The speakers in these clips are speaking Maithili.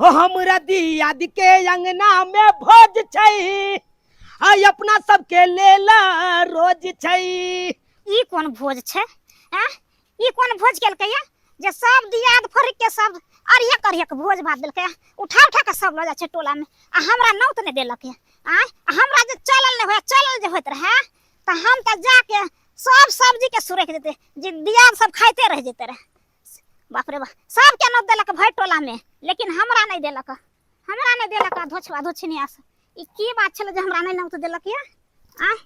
हो हमरा दियाद के अंगना में भोज छै, आइ अपना सबके लेल रोज छै। ई कोन भोज छै? आँ, ई कोन भोज केलकै या जे सब दियाद फरिक के सब अरियक अरियक भोज भात देलकै? उठा उठा के सब लऽ जाइ छै टोला में, आ हमरा नौत नहि देलक या। आँय, आ हमरा जे चलल नहि होय, चलल जे होइत रहे तऽ हम तऽ जाके सब सब्जी के सुरकि देते जे दियाद सब खाइते रह जेते रहे। बाप रे बाप, सबके नौत देलक भरि टोला में, लेकिन हमरा नहि देलक, हमरा नहि देलक। आ धोछवा धोछनिया से ई की बात छलै जे हमरा नहि नौत देलक या? आँय,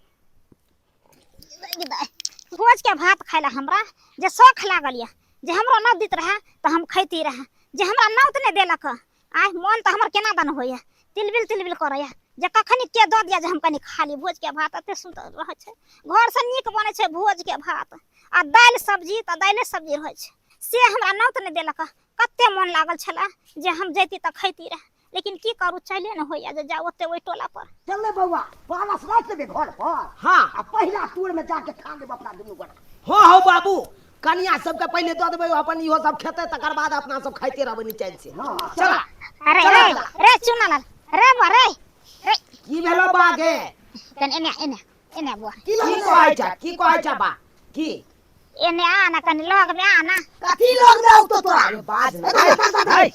भोज के भात खाय ला हमरा जे शौख लागल यऽ, जे हमरो नौत दैत रहे तऽ हम खैती रहे, जे हमरा नौत नहि देलक। आँय, मोन तऽ हमर केना दन होइए, तिलबिल तिलबिल करैए जे कखनी के दऽ दिअ जे हम कनि खा ली भोजके भात। एते सुन्दर रहै छै, घरसँ नीक बनै छै भोजके भात आ दालि सब्जी तऽ दालि सब्जी रहै छै। से हमरा नौत नहि देलक। कते मोन लागल छलै जे हम जैती तऽ खैती रहे, लेकिन की करू, चले नहि होइए जे जाउ ओते ओहि टोला पर। चल रे बौआ, पालस राखि देबै घर पर। हाँ। आ पहिला टोर में जाके खा लेब अपना दुनू गोटा। हो हो बाबू, कनिया सबके पहिले दऽ देबै, अपन इहो सब खेतै, तकर बाद अपना सब खाइते रहबै निचैन से। हाँ, चला। अरे। चला। रे रे चुनालाल रे बा रे रे। की भेलो बा गे? कनि एने एने एने बुआ। की की कहै छ, की कहै छ बा? की एने आ ना, कनि लग में आ ना। कथी लग में औतो तोरा? अरे बाज ना। है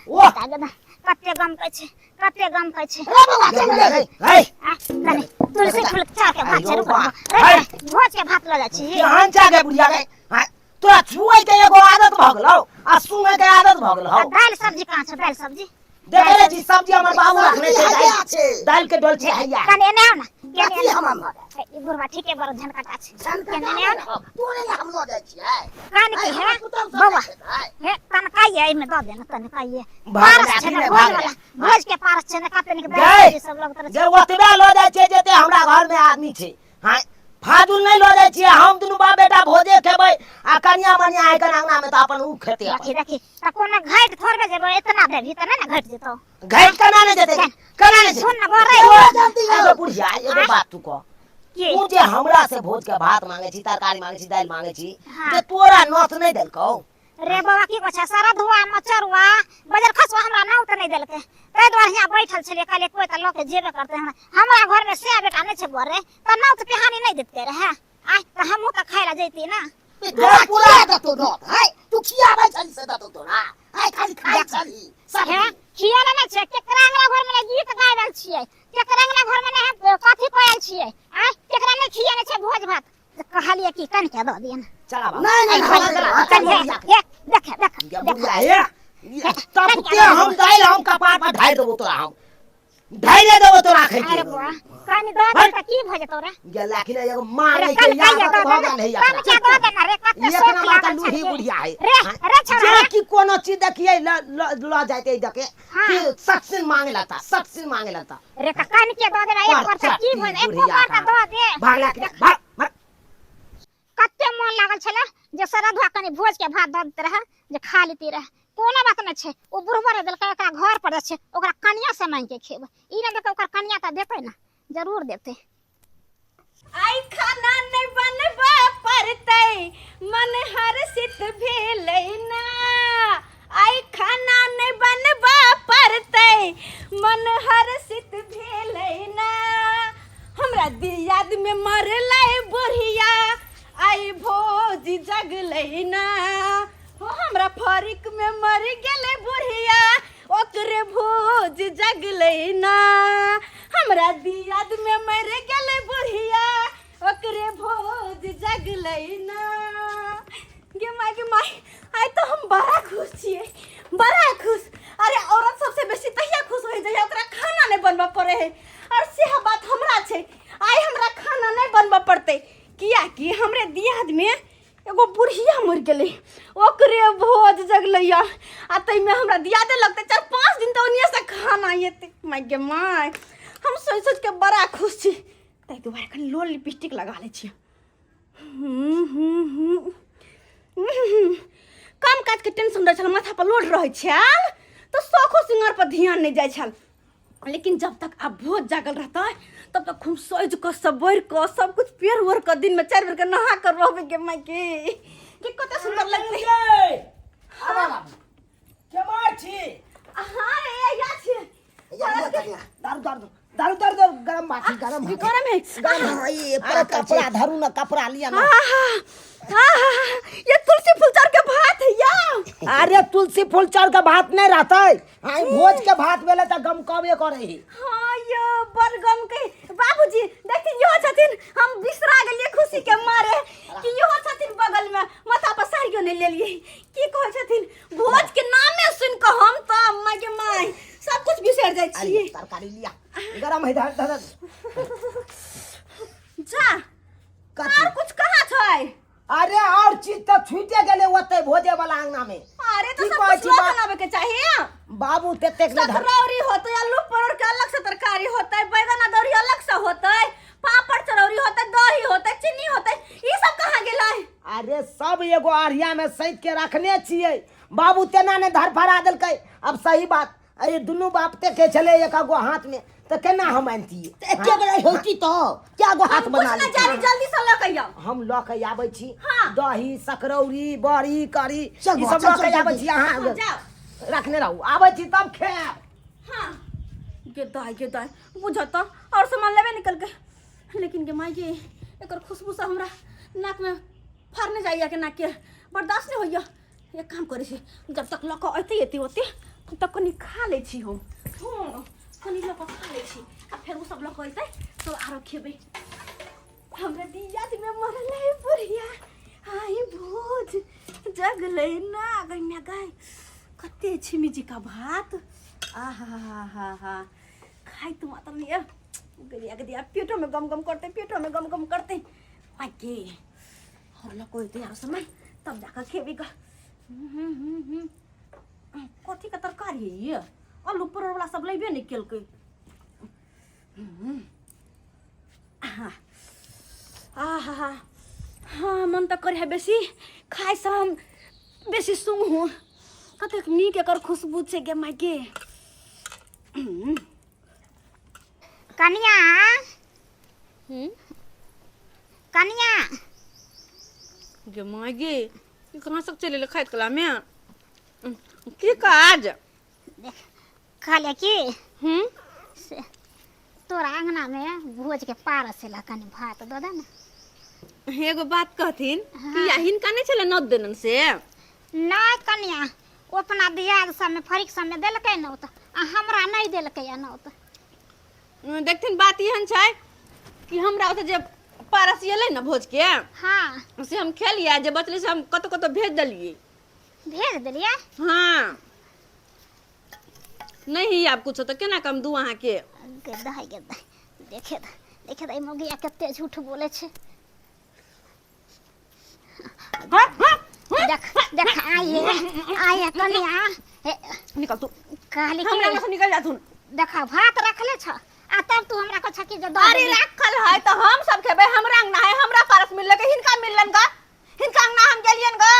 ओ दादा, कते गम कहै छै, कते गम कहै छै। रे बौआ, चल रे। है आ कनि तुलसी फूल चार के भात छै, रुक। बा। रे, भोज के भात लऽ जाइ छी। केहन छै गे बुढ़िया गे? हाँ, तोरा छुए के एगो आदत भऽ गेलौ आ सुनै के आदत भऽ गेलौ। आ दालि सब्जी कहाँ छै, दालि सब्जी? देखे रे छी सब्जी हमर बाबू रखने छै। सब्जी दालि हैया छै। दालि के डोल छै हैया। कनि एने आउ ना, कनि कथी एने। हम अम्हर? ए, ई बुढ़वा ठीके बड़ झनकटा छै। झनकटा कनि एने आउ ना। तोरे ने हम लऽ जाइ छियै। कनि की आइ हे हमर पुतहु सब बौआ खेतै। हे तनका ये एहिमे दऽ दे ना, तनका ये भाग पारस ले, छै ने भाग भोज ले। वाला, भोज के पारस छै ने, कते नीक गै। दालि सब्जी सब लगत रहै छै। जे ओतबे लऽ जाइ छियै जते हमरा घर में आदमी छै। हाँ, फाजुल नहि लऽ जाइ छियै। हम दुनू बाप बेटा भोजे खेबै आ कनिया मनिया आइ कन अंगना में तऽ अपन ऊ खेतै अपन। देखी देखी तऽ कोनो घाटि थोड़बे जेबै, इतना देबही तऽ नहि ने घटि जेतौ। घटि केना नहि जेतै, केना नहि जेतै? सुन ना बरे। जल्दी एगो बुढ़िया, एगो बात तू कह। की? तू जे हमरा से भोज के भात मांगे छी, तरकारी मांगे छी, दालि मांगे छी, हाँ। जे तोरा नोत नहि देलकौ? रे बाबा, की कहै छै, शरदुआ मचरुआ बजर खसुआ हमरा नाव तऽ नहि देलकै, ताहि दुआरे हियाँ बैठल छलियै। कहलियै कोइ तऽ लऽ के जेबे करतै। हमरा हमरा घरमे सए बेटा नहि छै बरे, तऽ नाव तऽ पिहानी नहि देतै रहए। आय तऽ हमहूँ तऽ खाय लए जैती ने। तोरा पूरा देतौ नोत? है तू खियाबै छली से देतौ तोरा? है खाली खाइ छली हे सब्जी। खियाले नहि छै। केकरा अंगना घरमे नहि गीत गाबि रहल छियै, केकरा अंगना घरमे नहि हम कथी कऽ आयल छियै? आय, केकरा नहि खियाने छै भोज भात? तऽ कहलियै कि कनिके दऽ दिअ ने। चला बाबा। नहि नहि चल, नहि चल, हे, हे, देख देख गे देख। बुढ़िया हे, तब ते हम दालि हम कपार पर ढारि देबो तोरा, हम ढारि देबो तोरा खै अरे के। बुआ, कनि दऽ दे तऽ की भऽ जेतौ रे? गे लाखिन एगो मारै अरे के कनि कहिया आदत दऽ भऽ दे गेल ने, है एकरा। कनि दऽ दे ने रे, कते एक शौक नंबर का लागल लूही छलै। बुढ़िया है। रे रे छोड़ा जे रे। कि कोनो चीज देखिए ल ल ल जाते देखे हाँ। कि सक्सिन मांगे लगता, सक्सिन मांगे लगता। रे तऽ कनि के दऽ दे ने एक बार तऽ की भऽ जेतौ? एको बार तऽ दऽ दे। भाग ला के भाग भाग। कते मोन लागल छलै जे शरदुआ कनि भोज के भात दऽ दैत रहै जे खा लेती रहै। कोनो बात नहि छै, ओ बुढ़बो नहि देलकै, एकरा घर पर छै, ओकरा कनिया से मांगि के खेबै। ई नहि देतै, ओकर कनिया तऽ देतै ने, जरूर देतै। आइ खाना नहि बनबऽ पड़तै, मन हर्षित भेलै ना। आइ खाना नहि बनबऽ पड़तै, मन हर्षित भेलै ना। हमरा दियाद में मरलै बुढ़िया, आइ भोज जगलै ना। हो हमरा फरिक में मर गेलै बुढ़िया, ओकरे भोज जगलै ना। हमरा दियाद में मर गेलै बुढ़िया, ओकरे भोज जगलै ना। गे माय, गे माय, आइ तऽ हम बड़ा खुश छियै, बड़ा खुश। अरे औरत सबसे बेसी तहिया खुश होइ जहिया ओकरा खाना नहि बनबऽ पड़ै है, और सेह बात हमरा छै। आइ हमरा खाना नहि बनबऽ पड़तै, कियाकि हमरे दियाद में एगो बुढ़िया मरि गेलै, ओकरे भोज जगलैया, आ ताहिमे हमरा दियादे लगतै 4-5 दिन तऽ ओनिये से खाना एतै। माय गे माय, हम सोचि सोचि के बड़ा खुश छी। ताहि दुआरे कनि लोल लिपस्टिक लगा लै छियै। हूँ हूँ हूँ हूँ। काम काजके टेंशन रहै छल, माथा पर लोड रहै छल, तऽ शौखो सिंगार पर ध्यान नहि जाइ छल। लेकिन जब तक आब भोज जागल रहतै तब तक हम सजि कऽ सवरि कऽ सब कुछ पेर ओढ़ कऽ दिन में 4 बेर के नहा कऽ रहबै। गे माय के, के कते सुंदर लगतै। केमार छी? हाँ। दारू दारू दारू दारू गरम बात है, गरम है। गरम है गरम है ये पर कपड़ा धरू ना कपड़ा लिया ना। आहा, आहा, ये तुलसी फूल चार के भात है या। अरे तुलसी फूल चाउर के भात नहीं रहता है, हाँ भोज के भात भेले त गम कबे करे है। हाँ यो बड़ गम के बाबूजी देखथिन इहो छथिन, हम बिसरा गेलियै खुशी के मारे कि इहो छथिन बगल में, माथा पर साड़ियो नहीं लेलियै। की कहै छथिन भोज के नामे सुन के हम तऽ माय के माय सब कुछ बिसरि जाइ अरे छियै। तरकारी लिया गरम है, धर धर। जा कथी? और कुछ कहाँ छै? अरे और चीज तऽ छूटे गेलै ओते भोजे वाला अंगना में। अरे तो की सब कहै कुछ छी लऽ बा- के लाबे के चाही। बाबू तेतेक नहि धर। सकरौरी होतै, आलू परोड़ के अलग से तरकारी होतै, बैगन अदौरी अलग से होतै, पापड़ चरौरी होतै, दही होतै, चीनी होतै, ई सब कहाँ गेलै? अरे सब एगो अरिया में सैत के रखने छियै बाबू, तेना ने धरफड़ा देलकै। अब सही बात, अरे दुनू बाप ते के छलै एक गो हाथ में, तऽ केना हम आनतियै? तऽ एके बेर होती तो क्या गो हाथ हम बना कुछ ना लेती? जानी, जल्दी से लऽ के आउ। हम लऽ के आबै छी। हाँ। दही सकरौरी बड़ी करी चल ई बौआ, सब चल, लऽ के चल, आबै जल्दी। छी अहाँ हाँ, जाउ। रखने रहू, आबै छी तब खायब। हाँ गे दाई, गे दाई, बुझत और सामान लेबे निकल के, लेकिन गे माई गे एकर खुशबू से हमरा नाक में फाड़ने जाइया के नाक के बर्दाश्त नहीं होइया। एक काम करै छी, जब तक लऽ कऽ अयतै एते ओते तब तक कनि खा लै छी हम। हँ कनि लऽ कऽ खा लै छी आ फेर ओ सब लऽ कऽ अयतै तब आरो खेबै। हमरा दिया में मरल है बुढ़िया, आई भोज जगलै ना गैया गाय। कते छिमी जी का भात, आहा हा हा हा, खाइ तो मात्र नहीं है। गदिया गदिया पेटो में गम गम करते, पेटो में गम गम करते। आगे और लग कोई तैयार समय तब जाकर खेबी गा। कथी के तरकारी है ये? आलू परोड़ वाला सब लेबे नहीं केलकै। आहा आहा हाँ मन तऽ करे है बेसी खाइ से हम बेसी सुंघू। कतेक नीक एकर खुशबू छै गे माय गे। कनिया, कनिया। गे माय गे, ई कहाँ सब चलि एलै खाइत कला में? की काज? कहलियै की हम्म से तोरा अंगना में भोज के पारस एला, कनि भात दऽ दे ने। एगो बात कहथिन कि या हिनका नहि छलै नोत देनन से? नहि कनिया, ओ अपना दियाद सबमे फरिक सबमे देलकै नोत आ हमरा नहि देलकै या नोत। देखथिन बात एहन छै कि हमरा ओतऽ जे पारस एलै ने भोज के, हाँ, से हम खेलियै, जे बचलै से हम कतौ कतौ भेज देलियै। भेज देलियै? हाँ नहीं आब कुछो तऽ केना कम दू अहाँके। गे दाइ, गे दाइ, देखे दे, देखे दे, मौगिया कते झूठ बोले छै। देख देख, आइए आइए कनिया, हे। निकल तू। कहली हमरा कि से निकल जाथुन। देख भात रखले छ आ तब तू हमरा को छकी जे दऽ अरे देली। रखल है तऽ हम सब खेबै, हमरा अंगना है, हमरा पारस मिललै के हिनका मिललन गा, हिनका अंगना हम गेलियन गा।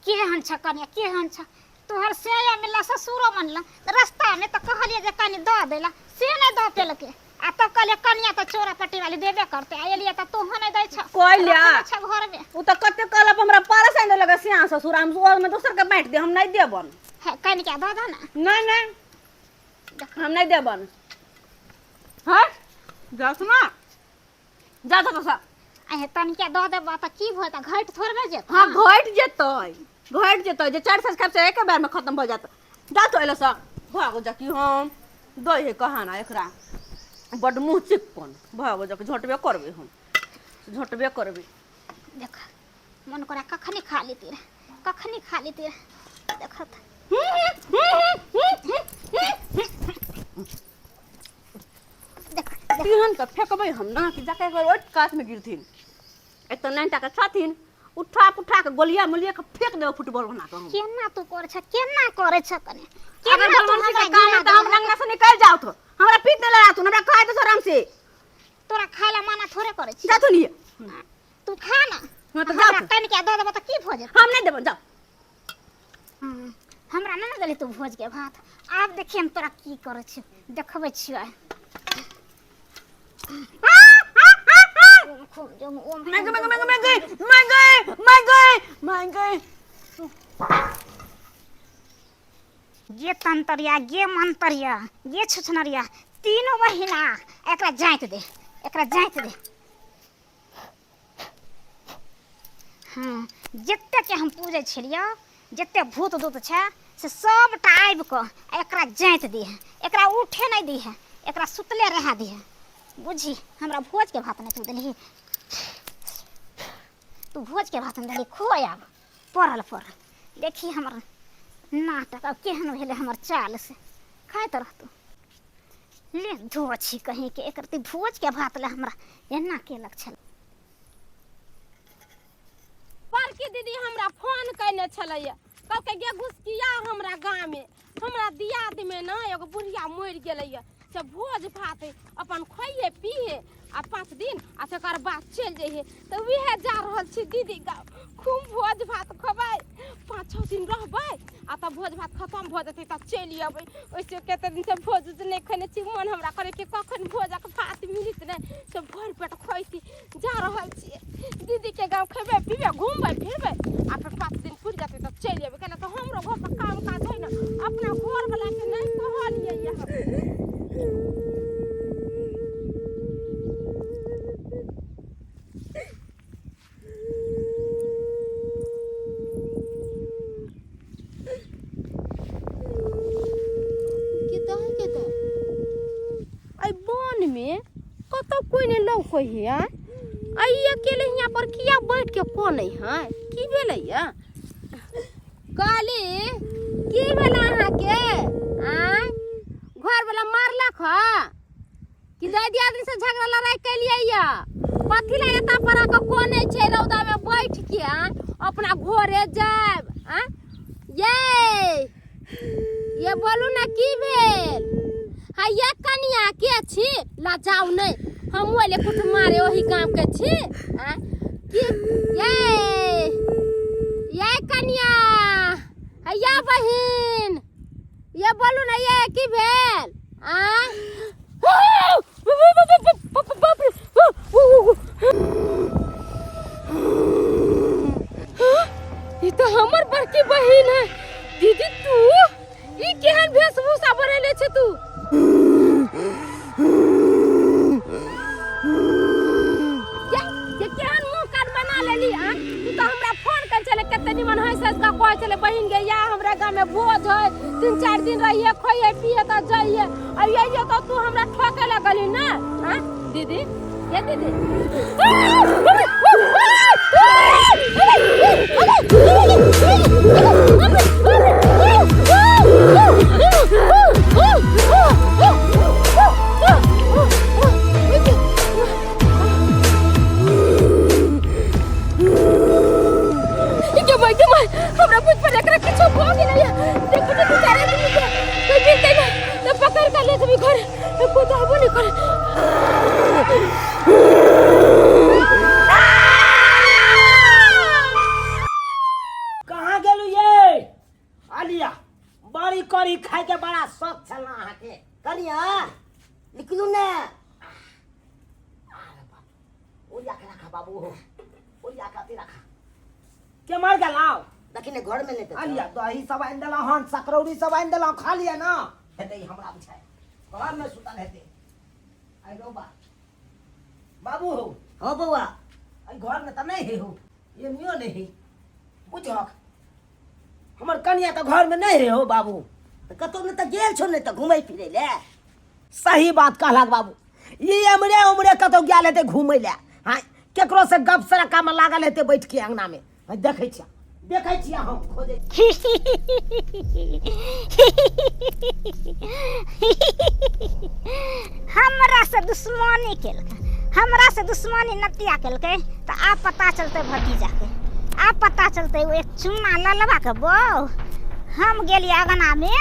केहन छ कनिया, केहन छ तोहर? से मिलला ससुरो मनला रास्ता में तऽ कहलिए जे कनि दऽ देला, से नहि दऽ पेलकै आ तब कहलिए कनिया तऽ चोरा पट्टी वाली देबे करते आ एलिए तऽ तोहो नहि दै छ। कहलिए। रखने छ घर में। ओ तऽ कते कहलक हमरा पारस आनि देलक सियाह ससुर, हम ओहिमे दोसर के बाँटि दे, हम नहि देबन। हे कनिका दऽ दऽ ने। नहीं नहीं, हम नहीं देबन। हाँ जाओ सुना, जा जा तो। अहे तनिका दऽ देबऽ तऽ की भऽ जेतै? घटि थोड़बे जेतै। हाँ घटि जेतै, घटि जेतै, जे 4 साँझ खायब से एके बेर में खत्म भऽ जायत। जा तो एले से भागो जा कि हम दै है कहाना एकरा बड मुँह चिक्कन। भागो जा कि झटबे करबै, हम झटबे करबै। देख मन करा कखनी खा लेती रहे, कखनी खा लेती रहे। देखत देख। तेहन तऽ फेकबै हम ना कि जाके एक बेर ओहि कात में गिरथिन। एक तऽ नानि टाके छथिन, उठा पुठा के गोलिया मोलिया के फेंक देबै फुटबॉल बना के हम। केना तू करे छ, केना करे छ कने? अगर केना तू भगवान के हमरा काम है गिरा तऽ हम देलह? अंगना से निकल जाओ तो हमरा पीट नहीं लड़ा, हमरा खाए तो आराम से। तोरा खाय ला मना थोड़े करे छी। जाथुन ये। तू खा ना। हाँ तऽ हमरा जाथुन। कनिका दऽ देबऽ तऽ की भऽ जेतै? हम नहीं देबन, जाओ। हमरा नहि ने देली तू भोज के भात, आब देखिए हम तोरा की करै छी, देखबै छियै। ओम खूम जम ओम। मैं गई, मैं गई, मैं गई, मैं गई, मैं गई, मैं गई। गे तंतरिया, गे मंतरिया, गे छुछनरिया, तीनों बहिना एकरा जाँत दे, एकरा जाँत दे। हाँ, जते के हम पूजै छलियै, जते भूत दूत छै से सबटा आबि कऽ एकरा जाँत दिहे, एकरा उठे नहि दिहे, एकरा सुतले रह दिहे। बुझी हमरा भोज के भात नहि तू देलही, तू भोज के भात नहि देलही, खो आब पड़ल पड़ल। देखी हमर नाटक अब केहन भेलै हमर चाल से, खाइत रहतू। ले धो छी कहीं के एकर भोज के भात ले हमरा एना केलक छल। बड़की दीदी हमरा फोन कयने छलैया, कहलकै गे घुसकिया हमरा गाँवमे हमरा दियादमे ने एगो बुढ़िया मरि गेलैया, से भोज भात अपन खोइहे पीहे आ 5 दिन आ तकर बाद चलि जइहे। तऽ उएह जा रहल छी दीदी गाँव, खूब भोज भात खेबै, 5-6 दिन रहबै आ तब भोज भात खतम भऽ जेतै तब चलि अबै। ओहिसँ कते दिनसँ भोज उज नहि खेने छी, मन हमरा करै कि कखन भोजक भात मिलत नहि से भरि पेट खैती। जा रहल छियै दीदीके गाँव, खेबै पीबै घूमबै फिरबै आ फेर 5 दिन पुरि जेतै तब चलि अयबै। कैला तऽ हमरो घर पर काम काज है ने, अपना घरवलाके नहि कहलियै हम। एहि वनमे कतौ कोइ नहि लौकै है, आँय? ई अकेले हियाँ पर किया बैठ के कनै है? की भेलै या? कहली की भेल अहाँके? आँय, घरवला मारलक ह कि दाइ दियादनी से झगड़ा लड़ाई केलियै या? कथी लए एतऽ पर आके कनै छै रौदा में बैठ के? आँय, अपना घरे जायब। आँय ये ये बोलू ना की भेल? हाँ ये कनिया के छी, लजाउ नहीं, हम ओले कुट मारे ओही गांव के छी। हाँ की ये ये कनिया, हैया बहिन, ये बोलू ना ये की भेल? आ ई तो हमर बड़की बहिन है। दीदी तू ई केहन वेशभूषा बनेले छे तू? ये केहन मुंह कान बना लेली? आ तू तो हमरा फोन कर छले कते निमन हंस हंस के कहै छले बहिन गे या हमरा गांव में भोज है, 3-4 दिन रहिए खोइए पिए त जाइए, आ ये तो तू हमरा ठोके लगली ना। हां दीदी, ये दीदी हमरा बुझ पर एकरा किछो भऽ गेलै। देखू तऽ 2-4 आदमी के कोइ मिलतै ने तऽ पकड़ कऽ ले जेबै घर, कोइ तऽ अबो नहि करे। कहाँ गेलू ये आलिया? बड़ी करी खाय के बड़ा शौक छल ना अहाँके। कनिया निकलू ने, ओरिया के रखा बाबू, ओरिया के अथी रखा। के मर गेलौ? देखी ने घर में नहीं। आलिया दही सब आनि देलहुँ हन, सकरौरी सब आनि देलहुँ, खा लिअ ना। हेतै हमरा बुझाइ घर में सुतल हेतै। आइ रौ बा बाबू हो। हाँ बौआ। एहि घर में तऽ नहि है हो, एनियो नहि है। बुझहक हमर कनिया तऽ घर में नहि है हो बाबू। तऽ कतौ ने तऽ गेल छौ ने तऽ घुमै फिरै लए। सही बात कहलक बाबू, ई एमरे उमरे कतौ गेल हेतै घूमै लए। हाँ केकरो से गप सड़का में लागल हेतै बैठ के अंगना में। हाँ, देखै छियै, देखै छियै हम खोजै। हमरा से दुश्मनी केलकै, हमरा से दुश्मनी नतिया केलकै तऽ आब पता चलतै भतीजा के, आब पता चलतै। ओ एक चुम्मा ललबा के बौ, हम गेलियै अंगना में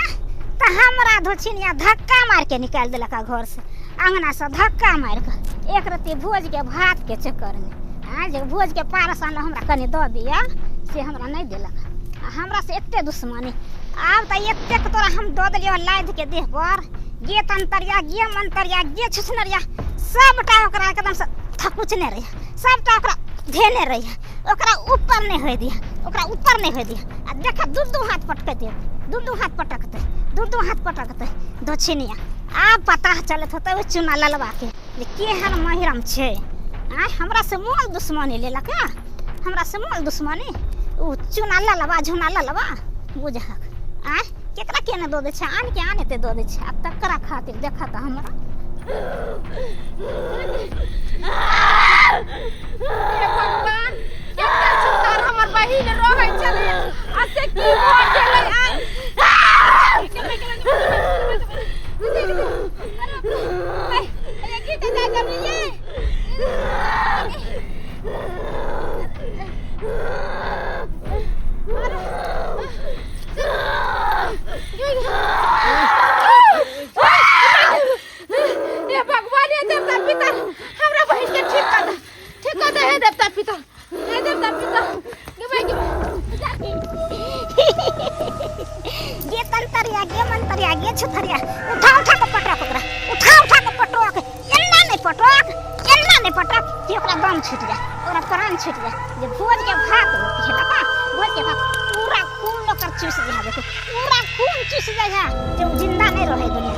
तऽ हमरा धोछिनिया धक्का मारि के निकालि देलक घर से, अंगना से धक्का मारि के, एक रत्ती भोज के भात के चक्कर में। हाँ जे भोज के पारस आनल हमरा कनि दऽ दिअ से हमरा नहि देलक, आ हमरा से एते दुश्मनी। आब तऽ एतेक तोरा हम दऽ देलियौ लादि के देह पर, गे तंतरिया गे मंतरिया गे छुछनरिया, सबटा ओकरा एकदम से थकुचने रहिए, सबटा ओकरा धेने रहिए, ओकरा ऊपर नहि होय दिए, ओकरा ऊपर नहि होय दिए। आ देख दू दू हाथ पटकते, दू दू हाथ पटकते, दू दू हाथ पटकते दोछिनिया। आब पता चलत होतै ओहि चुना ललबा के जे केहन महिरम छै। आँय, हमरा से मोल दुश्मनी लेलक हँ, हमरा से मोल दुश्मनी ओ चुना ललबा झुना ललबा बुझहक। आँय, केकरा के ने दऽ दै छै, आन के आन एते दऽ दै छै, आ तकरा खातिर देखत हमरा। हे भगवान, कते सुंदर हमर बहिन रहै छलै आ से की भऽ गेलै आइ। हे भगवान, हे देवता पितर, हमरा बहिन के ठीक कर दे, ठीक कर दे। हे देवता पितर, हे देवता पितर, गे गे। गे तंतरिया, गे मंतरिया, गे छुथरिया, उठा उठा के पटक ओकरा, उठा उठा के पटक, एना नहीं पटक, एना नहीं पटक कि ओकरा दम छूट जाए, ओकरा प्राण छूट जाए। जे भोज के भात खेलक, भोज के भात पूरा खून ओकर चूस जाए, देखो पूरा खून चूस जाए है जे उ जिंदा नहीं रहे दुनिया।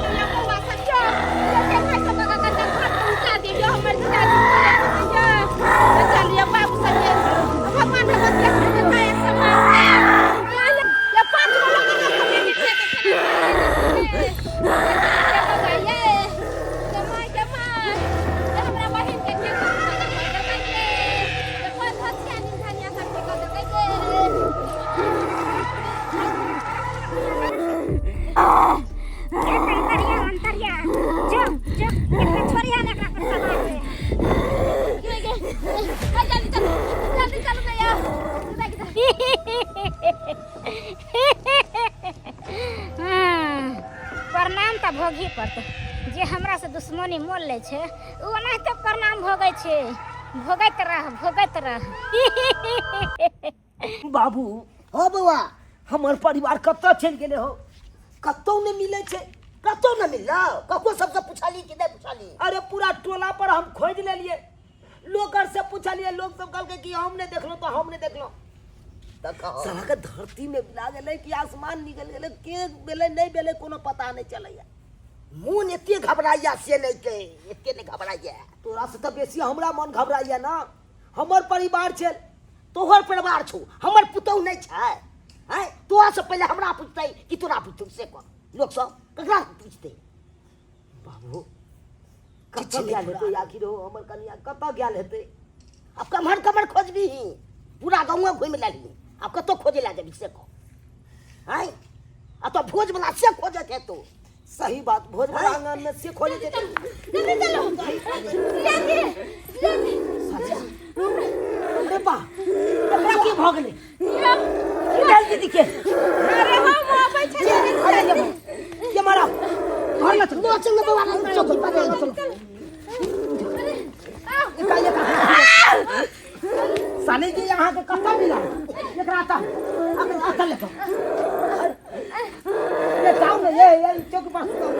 गे तंतरिया मंतरिया, जो जो एकरा छोड़िया ने, एकरा पर सवार होए। हाँ, प्रणाम तऽ भोगही पड़तै। जे हमरा से दुश्मनी मोल लै छै ओ ओनाहिते प्रणाम भोगै छै। भोगैत रह, भोगैत रह। बाबू। हो बौआ। हमर परिवार कतऽ चलि गेलै हो? कतौ नहि मिलै छै, कतौ नहि मिललौ। ककरो सबसँ पुछली कि नहि पुछली? अरे पूरा टोला पर हम खोजि लेलियै, लोक आर से पुछलियै, लोक सब कहलकै कि हम नहि देखलहुँ तऽ हम नहि देखलहुँ। देखो साला के धरती में मिला गेलै कि आसमान निकल गेलै, के भेलै नहि भेलै कोनो पता नहि चलैया। मोन एते घबराइया से नहि के एते नहि घबराइया। तोरा से तऽ बेसी हमरा मन घबराइया ना, हमर परिवार छै। तोहर परिवार छौ, हमर पुतहु नहि छै? हैं, तोरा से पहिले हमरा पुछतै कि तोरा पुछतौ से कह? लोक सब ककरा पुछतै? बाबू, किछु कतऽ नहि गेल हेतै तोरा। आखिर हो हमर कनिया कतऽ गेल हेतै? आब कमहर कमहर खोजबीही? पूरा गाँव घुमि लेलही, आब कतऽ खोजै लए जेबही से कह? हैं, आ तो भोज वाला से खोजत हेतौ। सही बात, भोज वाला हैं? आंगन में से खोजे जेतै। अरे बा, एकरा की भऽ गेलै? की भेल दीदी के? अरे हम आबै छलियै। अरे ये ये मारा घर में चलो। चल बौआ, चल चलो, चलो। एका एका साले जी, यहाँ के कतऽ मिला एकरा? तऽ अतऽ ले ये जाओ ने, ये चौक पर सुताउ।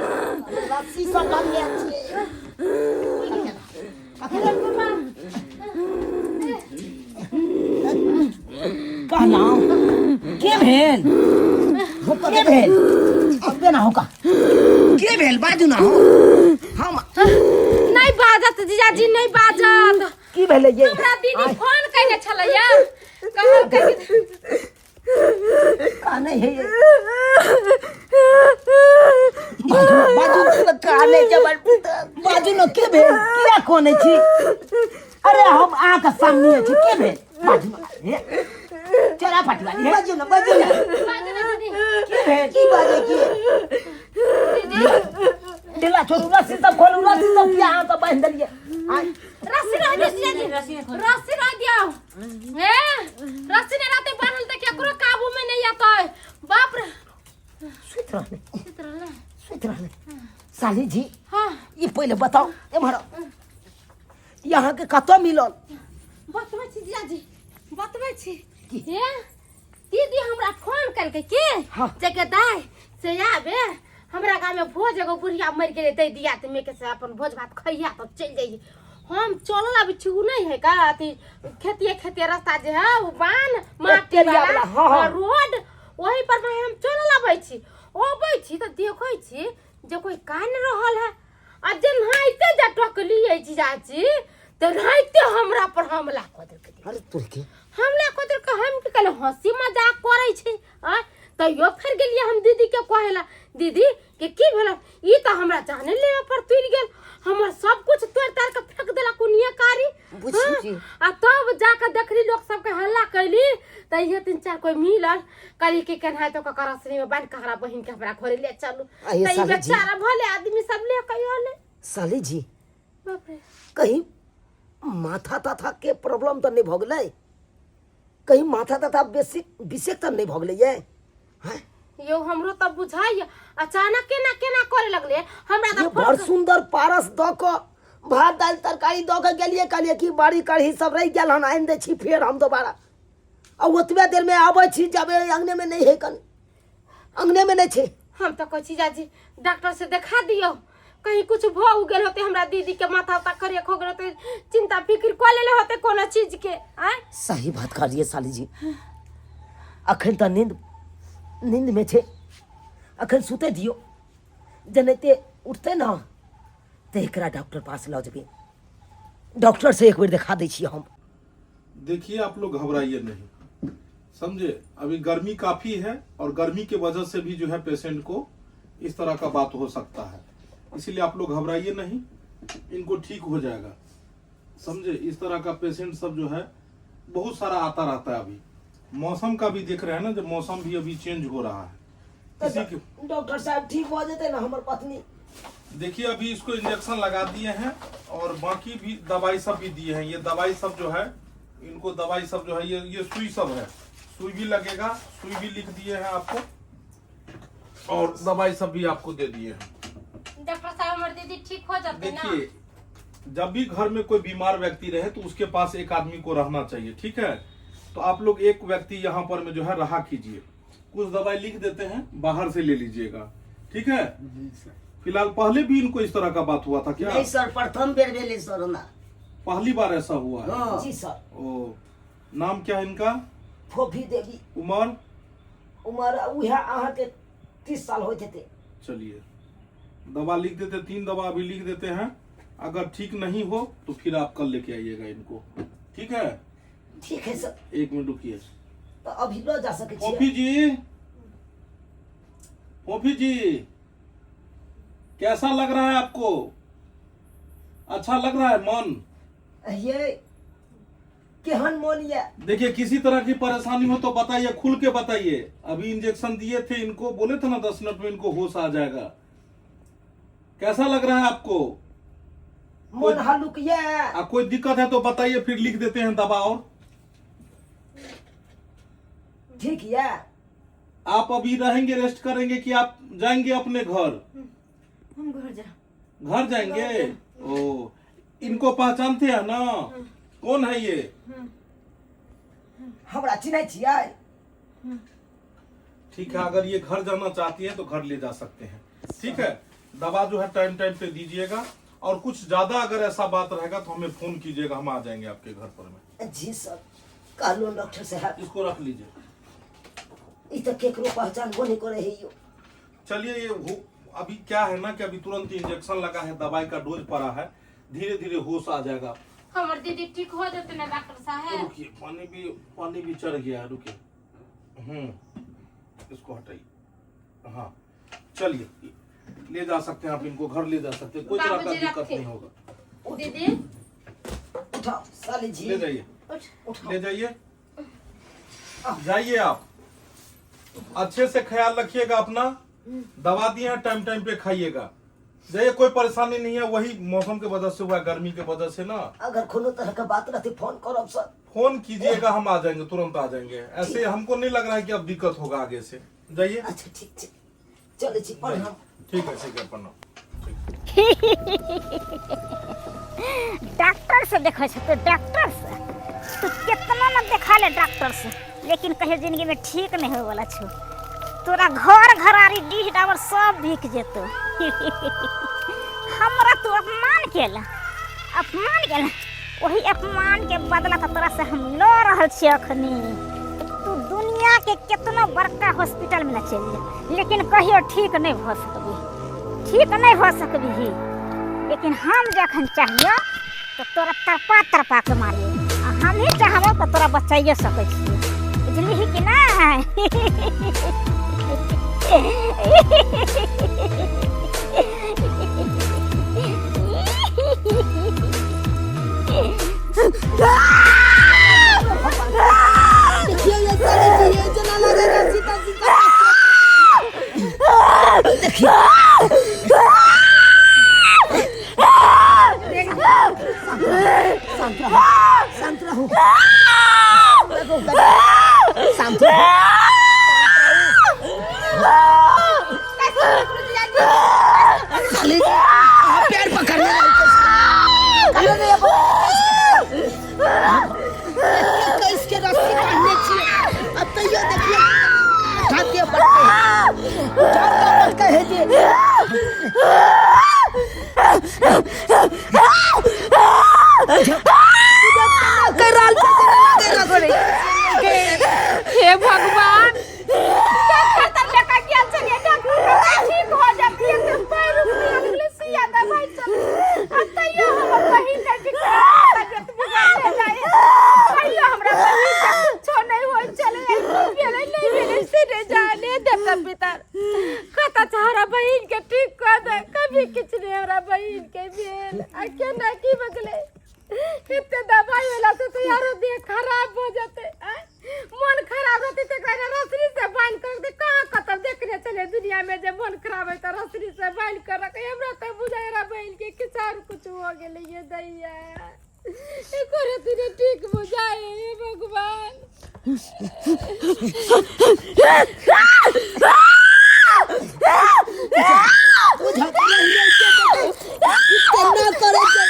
रस्सी सब बांधले छै। कहलहुँ के भेल, के भेल? अबे ना होका, के भेल बाजू ना हो हम। नहीं बाजत जीजाजी, नहीं बाजत। की भेलै ये? हमरा दीदी फोन कयने छलैया, कहलकै काने है ये। बाजू बाजू। काने जबर पुतहु। बाजू न, के भेल? किया कोने छी? अरे हम अहाँके सामने छी, के भेल बाजू न। हे चोरा पटवाली हे। बाजू न, बाजू न। के भेल? की बाजै की? ढीला छोड़ू, रस्सी सब खोलू, रस्सी सब किया अहाँ सब बान्हि देलियै? आँय, रस्सी रह दियौ जीजाजी, रस्सी रह दियौ। ए रस्सी नहि रहतै बान्हल तऽ केकरो काबू में नहीं अतै। बाप रे। सुति रहलै, सुति रहलै साली जी। हाँ। ई पहिले बताउ एम्हर आउ। ई अहाँके कतऽ मिलल? बतबै छी जीजाजी, बतबै छी। हे दीदी हमरा फोन केलकै की हाँ। जे के दाइ से आबे हमरा गाँव में भोज, एगो बुढ़िया मरि गेलै तै दिया में के से अपन भोज भात खैया तब चलि जाइए। हम चलल अबै छी, उ नहीं है का अथी खेतिए खेतिए रास्ता जे है उ बान्ह माटी एरिया वाला, वाला, हाँ, हाँ। हाँ, रोड, वही पर में हम चलल अबै छी। अबै छी तऽ देखै छी जे कोई कान रहल है आ जेनाहिते जे टकलियै जीजाजी तेनाहिते हमरा पर हमला कऽ देलकै। अरे तोर के हमला कऽ देलकै। हम की कहलियै हँसी मजाक करै छै आँय, तैयो फेर गेलियै हम दीदी के कहै लए, दीदी के की भेल, ई तऽ हमरा जाने लेबे पर तुलि गेल, हमर सब कुछ तोड़ि ताड़ि के फेंक देलक उनिये कारी। बुझी जी। आ तब जाके देखली लोक सबके हल्ला कैली तऽ इहे तीन चार कोई मिलल, कहली कि केनाहितो कऽ कऽ रसरी में बान्हि कऽ हमरा बहिन के हमरा घरे ले चलू। आये तऽ ई साली जी। बेचारा भले आदमी सब ले के अयलै। साली जी बाप रे, कहीं माथा ताथा के प्रॉब्लम तऽ नहि भऽ गेलै? कहीं माथा ताथा बेसी विशेष तऽ नहि भऽ गेलै ये? हैं? यौ हमरो तऽ बुझाइए अचानक केना केना करे लगले हमरा ये तऽ बड़ सुंदर पारस दऽ कऽ भात दालि तरकारी दऽ कऽ गेलियै, कहलियै कि बड़ी कढ़ी सब रहि गेल हन, आनि दै छी फेर हम दोबारा। आ ओतबे देरमे आबै छी जब अङ्गनेमे नहि है, कनि अङ्गनेमे नहि छै। हम तऽ कहै छी जाजी डॉक्टर से देखा दियौ, कहीं कुछ भऽ गेल होते हमरा दीदी के, माथा उथा करेक हो गेल होते, चिंता फिक्र कऽ लेले होते कोनो चीज के। आँय सही बात कहलियै साली जी, अखन तऽ नींद नींदमे छै, अखन सुतै दियौ, जेनाहिते उठतै ने तऽ एकरा डॉक्टर पास लऽ जेबै, डॉक्टर से एक बेर देखा दै छियै हम। देखिए आप लोग घबराइए नहीं, समझे? अभी गर्मी काफी है और गर्मी के वजह से भी जो है पेशेंट को इस तरह का बात हो सकता है, इसीलिए आप लोग घबराइए नहीं, इनको ठीक हो जाएगा, समझे? इस तरह का पेशेंट सब जो है बहुत सारा आता रहता है। अभी मौसम का भी देख रहे हैं ना, जब मौसम भी अभी चेंज हो रहा है इसी के। डॉक्टर साहब ठीक भऽ जेतै ने हमर पत्नी? देखिए अभी इसको इंजेक्शन लगा दिए हैं और बाकी भी दवाई सब भी दिए हैं। ये दवाई सब जो है इनको दवाई सब जो है ये सुई सब है, सुई भी लगेगा, सुई भी लिख दिए हैं आपको और दवाई सब भी आपको दे दिए हैं। डॉक्टर साहब हमर दीदी ठीक हो जाते ना? देखिए जब भी घर में कोई बीमार व्यक्ति रहे तो उसके पास एक आदमी को रहना चाहिए, ठीक है? तो आप लोग एक व्यक्ति यहाँ पर में जो है रहा कीजिए। कुछ दवाई लिख देते हैं, बाहर से ले लीजिएगा, ठीक है? फिलहाल पहले भी इनको इस तरह का बात हुआ था क्या? नहीं सर, प्रथम बेर भेलै सर हमरा। पहली बार ऐसा हुआ है? हाँ। जी सर। ओ नाम क्या है इनका? फोफी देवी। उम्र? उम्र उएह अहाँके 30 साल होइत हेतै। चलिए दवा लिख देते, 3 दवा अभी लिख देते हैं, अगर ठीक नहीं हो तो फिर आप कल लेके आइएगा इनको, ठीक है? ठीक है सर। एक मिनट रुकिए। तऽ अभी लऽ जा सकै छियै? फोफी जी, फोफी जी कैसा लग रहा है आपको? अच्छा लग रहा है मन? ये केहन मोन ये? देखिए किसी तरह की परेशानी हो तो बताइए, खुल के बताइए। अभी इंजेक्शन दिए थे इनको, बोले थे ना 10 मिनट में इनको होश आ जाएगा। कैसा लग रहा है आपको? मोन हल्लुक ये। आ कोई दिक्कत है तो बताइए, फिर लिख देते हैं दवा। और ठीक ये। आप अभी रहेंगे, रेस्ट करेंगे कि आप जाएंगे अपने घर? हम घर जा घर जाएंगे। ओ इनको पहचानते हैं ना? कौन है ये? हमरा चिन्है छियै? ठीक है, अगर ये घर जाना चाहती है तो घर ले जा सकते हैं, ठीक है? दवा जो है टाइम टाइम पे दीजिएगा और कुछ ज्यादा अगर ऐसा बात रहेगा तो हमें फोन कीजिएगा, हम आ जाएंगे आपके घर पर में। जी सर, कहलहुँ डॉक्टर साहब। इसको रख लीजिए। ई तऽ केकरो पहचानबो नहि करै है यो। चलिए ये अभी क्या है ना कि अभी तुरंत इंजेक्शन लगा है, दवाई का डोज पड़ा है, धीरे धीरे होश आ जाएगा। हमर दीदी ठीक हो जेतै ने डॉक्टर साहब? रुकिए, पानी भी चढ़ गया है, रुकिए। इसको हटाइए। हाँ चलिए ले जा सकते हैं आप इनको, घर ले जा सकते हैं, कोई तरह का बाबूजी दिक्कत रखें। नहीं होगा। दीदी उठाओ साली जी। ले जाइए, उठाओ। ले जाइए, जाइए आप अच्छे से ख्याल रखिएगा अपना। दवा दिए हैं टाइम टाइम पे खाइएगा, जाइए, कोई परेशानी नहीं है। वही मौसम के वजह से हुआ, गर्मी के वजह से ना। अगर कोनो तरह के बात रहती फोन करब सर। फोन कीजिएगा, हम आ जाएंगे, तुरंत आ जाएंगे। ऐसे हमको नहीं लग रहा है कि अब दिक्कत होगा आगे से। जाइए। अच्छा ठीक छै, चलै छी, प्रणाम। ठीक है, ठीक है, प्रणाम। डॉक्टर से देखै छै तो डॉक्टर से तू कितना न देखा ले डॉक्टर से, लेकिन कहियो जिंदगी में ठीक नहीं होए वाला छौ। तोरा घर घरारी डीह डाबर सब बिक जेतो। हमरा तू अपमान केला, अपमान केला, वही अपमान के बदला तो तोरा से हम ल रहल छियै अखनी। तू दुनिया के कितना बड़का हॉस्पिटल में न चलि जा, लेकिन कहियो ठीक नहीं भऽ सकबी, ठीक नहि भऽ सकबिही लेकिन हम जखन चाहियो तऽ तोरा तड़पा तड़पा के मारियो आ हमही चाहबो तऽ तोरा बचाइयो सकै छियै बुझलिही कि नहि देखियौ ये साले जी ये जना लगे है सीता सीता देखियौ शांत रहो शांत रहो शांत रहो साले अहाँ पैर पकड़ने रहो कहले नहीं अब कैस के रस्सी बांधने छियै अब तैयो देखियौ उठा के पटके उठा के पटके है जे कर रहल छै हे भगवान डॉक्टर तक लेकर गेल छलियै डॉक्टर कहलकै ठीक हो जाती है तऽ पैर रुपया लगलै सुइया दवाइ चल आ तैयो हमर बहिन के तबियत बिगड़ले जाइ तैयो हमरा बहिन के कुछो नहि होइ छलै की भेलै नहि भेलै से नहि जाने देता पितर कतऽ छै हमरा बहिन के ठीक कऽ दे कभी किछु नहि हमरा बहिन के भेल आ केना की बजलै एते दवाई होला से तो यारो देह खराब हो जते आय मन खराब रहते ते कहने रसरी से बांध कर दे कहाँ कतौ देखने चले दुनिया में जे मन खराब है तो रसरी से बांध कर रखे हमरा तो बुझाय रहा बहन के किछु और कुछ हो गेलै ये दैया एको रति ने ठीक बुझाए हे भगवान केना करै छै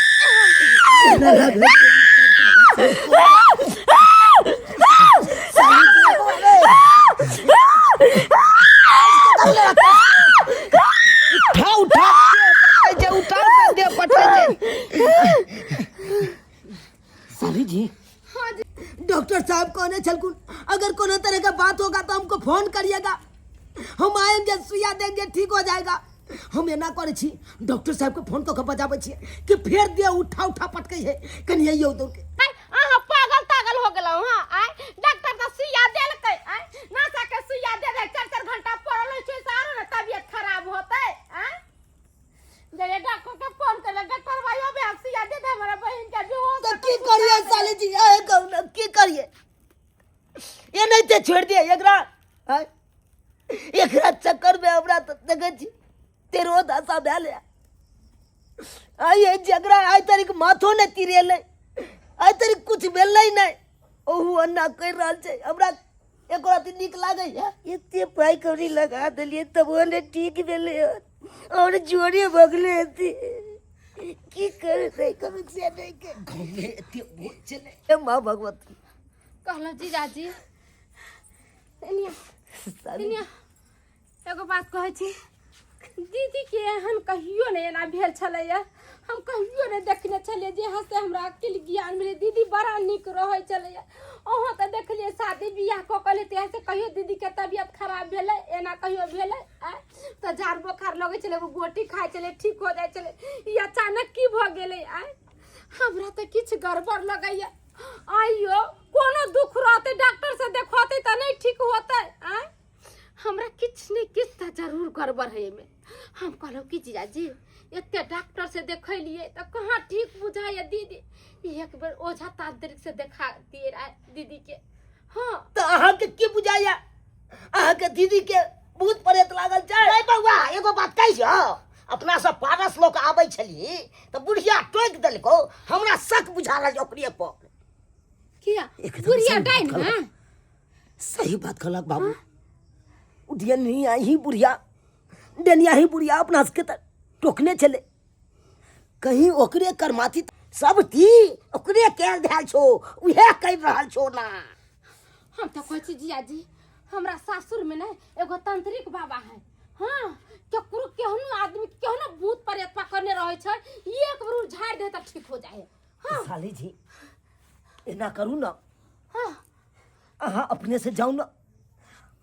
उठा उठा पटकै छै उठा उठा दे पटकै छै साली जी डॉक्टर साहब कहने छलकुन अगर कोनो तरह का बात होगा तो हमको फोन करिएगा हम आएंगे सुइया देंगे ठीक हो जाएगा हम एना करै छी डॉक्टर साहब के फोन कऽ के बजाबै छियै कि फेर दे उठा उठा पटकै है कनि अइयौ दौड़ के आय, अहाँ पागल तागल हो गेलहुँ हँ आय डॉक्टर तऽ सुइया देलकै आय नासा के सुइया दे दे चारि चारि घंटा पड़ल रहै छै से आरो ने तबियत खराब होतै आय जरे डॉक्टर के फोन कर डॉक्टर भाई अबे हम सुइया दे दे हमरा बहिन के बेहोश तऽ की करिए साले जी आए कहू ने की करिए ये नहीं ते छोड़ दिए एकरा आय एकरा चक्कर में हमरा तऽ देखै छी तेरो दशा भेल है आइ ये जकरा आइ तारीख माथो नहि तिरेलै आइ तारीख कुछ भेलै नहि ओहू अन्ना करि रहल छै हमरा एको रति नीक लागैए एते पाइ कौड़ी लगा देलियै तबो नहि ठीक भेलै हन आओर जोरे भगले हेतै की करतै कभी से नहि के गाँवमे एते भोज छलै हे माँ भगवती कहलहुँ जीजाजी एनिया एनिया एगो बात कहै छी दीदीके एहन कहियो नहि एना भेल छलैए हम कहियो नहि देखने छलियै जे से हमरा अकिल ज्ञान भेलै दीदी बड़ा नीक रहै छलैए अहाँ तऽ देखलियै शादी बियाह कऽ कऽ एलियै से कहियो दीदीके तबियत खराब भेलै एना कहियो भेलै आँय तऽ झाड़ बोखार लगै छलै एगो गोटी खाइ छलै ठीक हो जाइ छलै ई अचानक की भऽ गेलै आँय हमरा तऽ किछु गड़बड़ लगैए आइयो कोनो दुख रहतै डॉक्टर से देखौतै तऽ नहि ठीक होतै आँय हमरा किछु ने किछु तऽ जरूर गड़बड़ है एहिमे हम कहलहुँ कि जीजाजी एते डॉक्टर से देखलियै तऽ कहाँ ठीक बुझाइए दीदी एक बेर ओझा तांत्रिक से देखा दिए दीदी के हाँ तऽ अहाँके की बुझाइया अहाँके दीदी के भूत प्रेत लागल छै नहीं बौआ एगो बात कहि छौ अपना सब पारस लोक आबै छली तऽ बुढ़िया टोकि देलकौ हमरा शक बुझा रहल छै ओकरे पर किया एकदम बुढ़िया सही बात डाइन कहलक। है सही बात कहलक बाबू उठिया ही बुढ़िया डनिया ही बुढ़िया अपना सबके तऽ टोकने छलै कहीं ओकरे करमाथी सब ती ओकरे कैल धैल छौ उहे कहि रहल छौ ना हम तऽ कहै छी जीजाजी हमरा सासुर में ने एगो तांत्रिक बाबा है हाँ केकरो केहनो आदमी केहनो भूत प्रेत पकड़ने रहै छै एक बेर उ झाड़ि दे तऽ ठीक हो जाए हाँ। साली जी एना करू ना हाँ अहाँ अपने से जाउ ना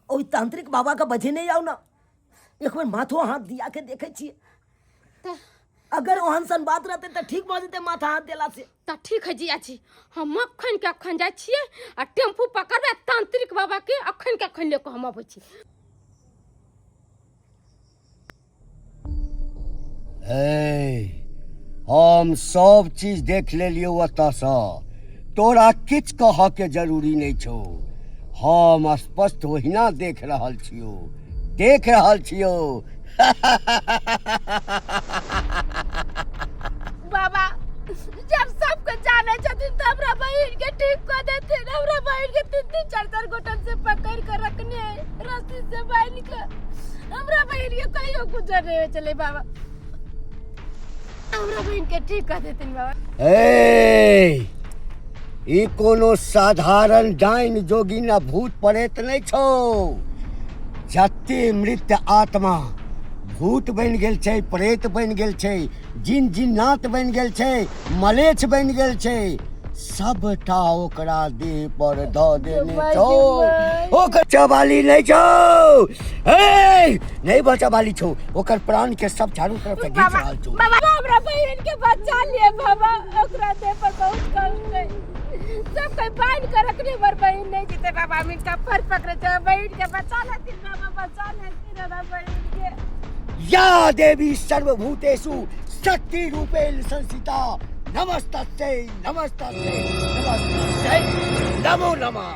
ओहि तांत्रिक बाबा के बजेने आउ ना एक बेर माथो हाथ दिया के देखै छियै तऽ अगर ओहन सन बात रहते तऽ ठीक भऽ जेतै माथा हाथ देला से। तऽ ठीक है जीजाजी, हम अखन के अखन जाइ छियै आ टेम्पू पकड़बै, तांत्रिक बाबा के अखन के अखन लऽ कऽ हम अबै छी। ए, हम सब चीज देख लेलियौ ओतऽसँ, तोरा किछु कहऽके जरूरी नहि छौ। हम स्पष्ट ओहिना देख रहल छियौ, देख रहल छियौ। बाबा जब सबके जाने छथिन तऽ हमरा बहिन के ठीक कऽ देथिन। हमरा बहिन के तीन तीन चार चार गोटन से पकड़ के रखने है, रस्सी से बांध के। हमरा बहिन के कहियो गुजर नहीं होइ छलै बाबा, हमरा बहिन के ठीक कऽ देथिन बाबा। ए, ई कोनो साधारण डाइन जोगिन आ भूत प्रेत नहि छौ। जते मृत आत्मा भूत बनि गेल छै, प्रेत बनि गेल छै, जिन जिन्नात बनि गेल छै, मलेच्छ बनि गेल छै, सबटा ओकरा देह पर दऽ देने छौ। ओकर चबाली नहि छौ, ए नहि बचबाली छौ। ओकर प्राण के सब चारू तरफ से घीच रहल छौ। बाबा हमरा बहिन के बचा लिए बाबा, ओकरा देह पर बहुत कष्ट है, सब कोई बांध के रखने पर बहिन नहीं जीते बाबा। हम इनका पर पकड़े छे, बहिन के बचा लेथिन बाबा, बचा लेथिन हमरा बहिन के। या देवी सर्वभूतेषु शक्ति रूपेण संस्थिता, नमस्तस्यै नमस्तस्यै नमस्तस्यै नमो नमः।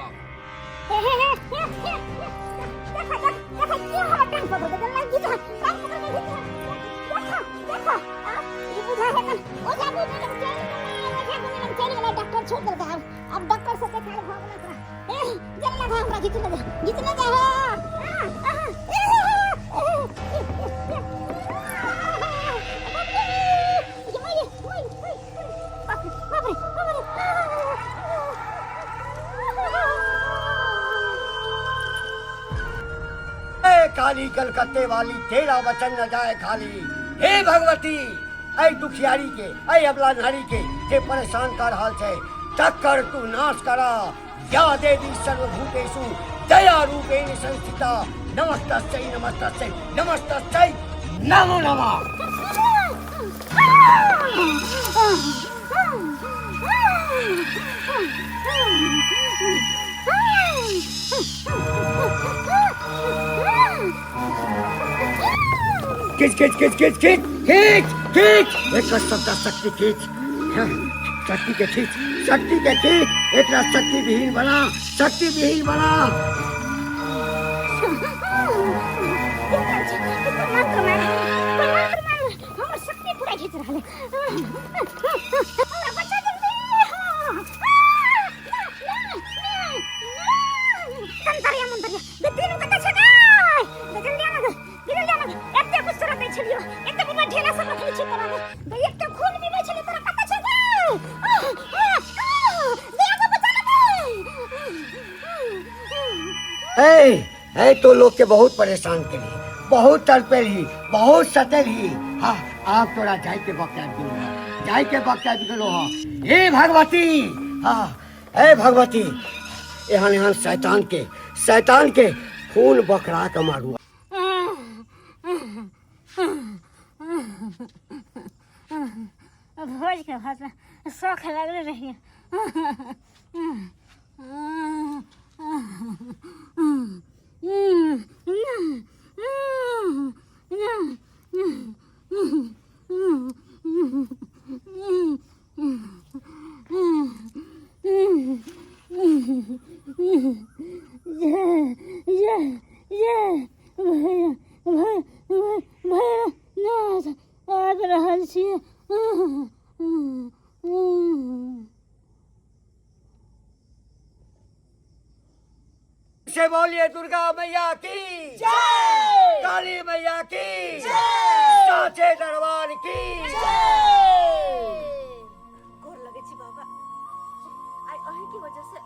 डॉक्टर छोड़ देलकै। आब डॉक्टर से देखाय भऽ गेल ओकरा। ए जल लगा हमरा घिचने दे, घिचने दे। बाप रे बाप रे। ए काली कलकत्ते वाली, तेरा वचन न जाए खाली। हे भगवती, ऐ दुखियारी के, ऐ अबला नारी के जे परेशान कर रहल छै, तकर तू नाश करा। या देवी सर्वभूतेषु दया रूपेण संस्थिता, नमस्तस्यै नमस्तस्यै नमस्तस्यै नमो नमः। खींच खींच खींच खींच खींच खींच खींच, एकर सबटा शक्ति खींच। हाँ, शक्ति के खींच, शक्ति के खींच, एकरा शक्ति विहीन बना, शक्ति विहीन बना। हमर शक्ति पूरा घीच रहल है। हमरा बचा जल्दी। तंतरिया मंतरिया दे तीनू कतऽ छै गै? दे जल्दी आना, दे जल्दी आना। एते कुछ तोरा दै छलियो, एते बुढ़वा ढेला सब रखने छी तोरा दे, एते खून पीबै छलियो तोरा, कतऽ छै गै? दे आगे बचा ले। ए ए तो लोग के बहुत परेशान करी, बहुत तड़पेलही, बहुत सतेलही। हाँ, आब तोरा जाय के वक्त आबि गेलो हँ, जाय के वक्त आबि गेलो हँ। हे भगवती, हाँ हे भगवती, एहन एहन शैतान के, शैतान के खून बकरा के मारू। भोज के भात शौख लगले रहिए। जय जय भैया भैरवनाथ, आबि रहल छी। से बोलिए दुर्गा मैया की जय, काली मैया की जय, साचे दरबार की जय। गोर लगे छी बाबा, आइ अहीं के वजह से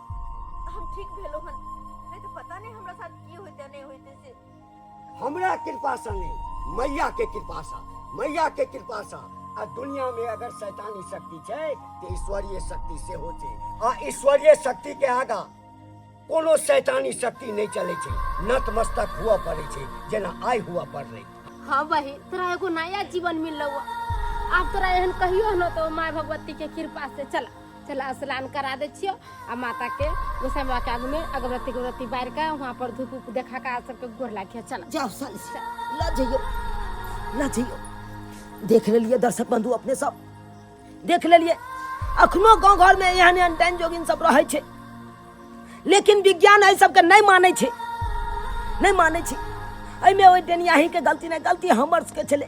हम ठीक भेलो हन, नहीं तो पता नहीं हमरा साथ की होइते नहीं होइते से। हमरा कृपा से नहीं, मैया के कृपा से, मैया के कृपा से। आ दुनिया में अगर शैतानी शक्ति छै तऽ ईश्वरीय शक्ति सेहो छै, आ ईश्वरीय शक्ति के आगा कोनो शैतानी शक्ति नहीं चले छै, नतमस्तक हुआ पड़े छै, जेना आइ हुआ पड़लै। हाँ बहिन, तोरा एगो नया जीवन मिललो। आब तोरा एहन कहियो न तो माय भगवती के कृपा से। चला चला, स्नान करा दे छियो आ माता के गोसाई बाबा के आगू में अगरबत्ती अगरबत्ती बारि के वहाँ पर धूप उप देखा के सबके गोर लागिए। चला। जाओ साली जी, ल जइयो, ल जइयो। देख लेलिए दर्शक बंधु, अपने सब देख लेलिए, अखनो गांव घर में एहन एहन डाइन जोगिन सब रहै छै, लेकिन विज्ञान एहि सबके नहि मानै छै, नहि मानै छै। एहिमे ओहि डेनियाही के गलती नहि, गलती हमर सबके छलै।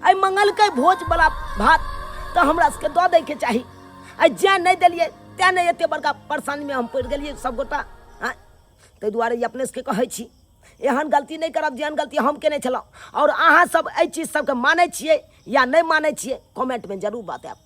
एहि मंगलकै भोज बला भात तऽ हमरा सबके दऽ दैके चाही। आ जेँ नहि देलियै तेँ नहि एते बड़का परेशानीमे हम पड़ि गेलियै सबगोटा। आँय, ताहि दुआरे ई अपने सबके कहै छी, एहन गलती नहि करब जेहन गलती हम केने छलहुँ। आओर अहाँ सब एहि चीज सबके मानै छियै या नहि मानै छियै, कमेंटमे जरूर बतायब।